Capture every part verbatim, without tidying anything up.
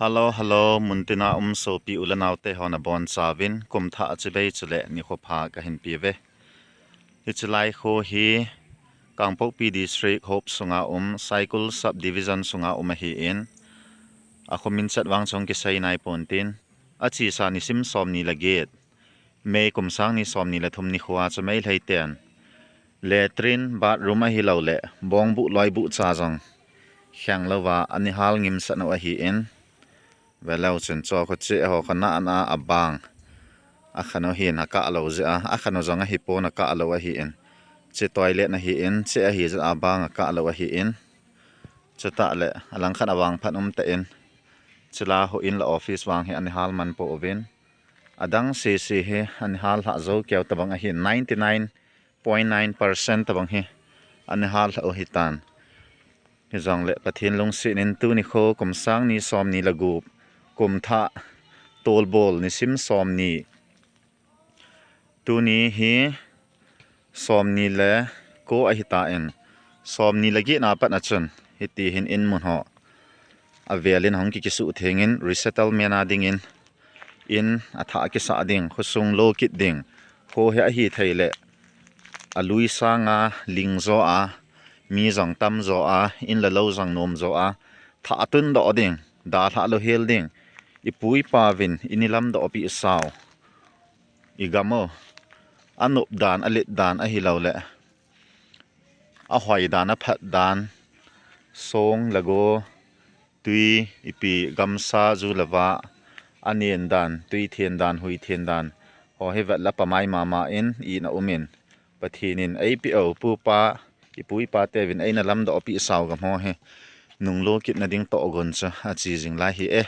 Hello, hello, muntina um sopi u le nao te hon abon chauvin, kum thah chibai chule nikho pha kahin pe uve. Hiche lai kho hi Kangpokpi District hop sunga um, Saikul Subdivision sunga um ahin, akho min chet vang chu kisei nai ponte, achesa nisim somni le get, May kum sang ni somni le thum nikho a chu Meitei ten latrine, bathroom ahilouleh bongbuh loibuh cha jong kheng louva ana hal ngimsah nau ahin, veleu chun chu kho che ho kho nana abang, akhan u hin akah lou jeh a, akhan u jong ahipon akah lou ahin, che toilet ahin, che ahi jeh a abang akah lou ahin, chutah le alangkhat avangphat um tan, chule houin le office vang hi ana hal man pouvin, adang sese hi ana hal lhah jou keu tabang ahin, ninety nine point nine percent tabang hi ana hal lhah u ahitan. Hijongle Pathen lungset in tuni kho kum sang ni somni le gup, kum thah tolbol nisim somni, tuni hi somni le ko ahitan, somni le get na pat a chun hiti hin in mun ho avel in hung kikisuh thengin, resettlement a dingin in athah kisah ding, khosung lo kit ding, kho hi ahi thei le alui sanga ling jo a, mi jong tam jo a, in le lou jong nom jo a, thah tun doh ding, dalhah lou hel ding, ipu ipa vin ini lamdoh pi sao, igam u, anop dan, alet dan ahilouleh ahoi dan, aphat dan, song le go, tui, ipi, gamsa, ju le va, anen dan, tui then dan, hui then dan, ho hi vet le pamai mama in, ina um in, Pathen in eipeh u, pupa, ipu ipa te vin eina lamdoh pi sao gam ho hi nunglo kitna ding toh gon chu ache jing lai hi e.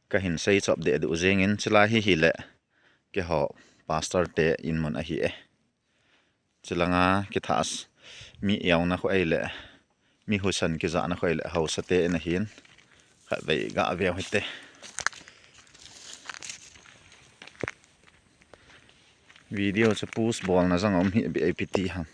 Kahin sei chop deh duh jengin, chulai hi hile keiho pastor te in mun ahi e. Chulanga kithah mi euna kho ei le, mi husan kijahna kho ei le, haosa te in ahin, khatvei gah veu hite. Video chu post bolna jong um hi, ipi ti ham.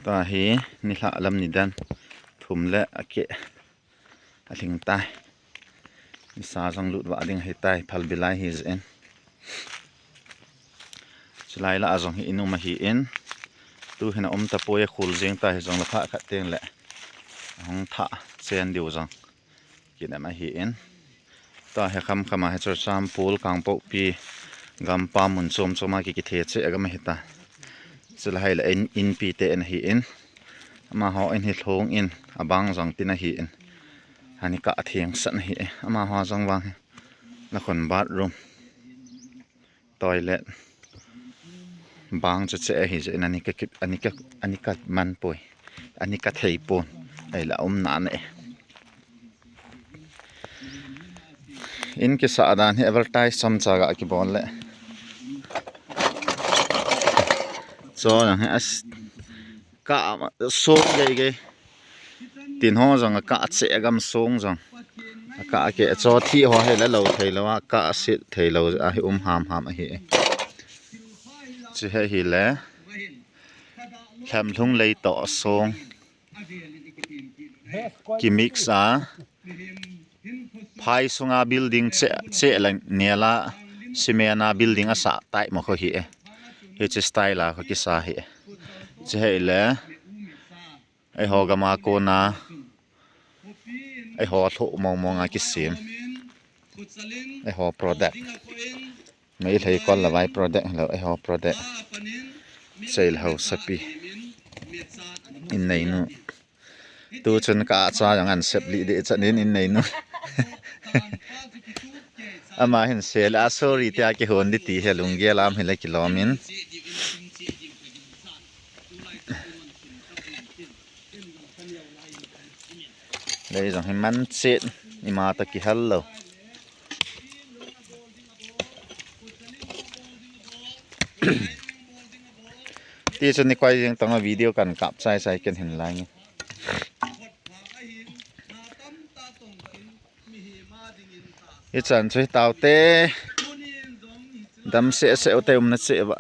Tahi nilhah lam nidan thum le akeh alhing tai. Nisa jong lut vah ding ahitai, phalbi lai hijeh in. Chulai lah a jong hi in um ahin, tuhin aum tapoi, akhul jeng ta, hijongle phat khat teng le ahung thah chen diu jong kinem ahin. Tahi khamkham a hi Churachandpur, Kangpokpi gampam mun chom chom a ki, kithe cheh agam ahitan. Chulai hile in, inpi te in ahin, amaho in hi lhung in, abang jong tin ahin, ani kah thengsan ahi e. Amaho jong vang hi lakhun bathroom, toilet, bang chu cheh ahi jeh in ani ka, ani ka, ani ka man poi, ani ka thei pon, ahile aumna ne. In kisah dan hi advertise chomcha ga kibol le, chu jong hi as, kah song gei gei. Tin ho jong akah cheh, agam song jong akah keh, chu thi ho hile lou thei lou a, kah sit thei lou a hi um ham ham ahi e. Chu hi hile lhamlhung lei toh song kimix a, phai sunga building cheh, cheh le nel a cement a building asah tai mo kho hi e. Hiche style a kho kisa hi e. Chu hile eiho gam a kona eiho lhoh mong mong a kisem eiho product, Meitei kol le vai product hilou, eiho product, chei le haosapi, inneinu. Tuchun ka cha jong an sep lih deh chan in, inneinu. Ama hin sel a sorry tia kihon di ti hi lunggel a um hile kilom in. Lei jong hi man chet, ima toh kihal lou. Tichun nikoi jeng tong a video kan kap chai chai ken hin lai nge. Hichan chu hitaute. Dam seh seh u te umna cheh uva.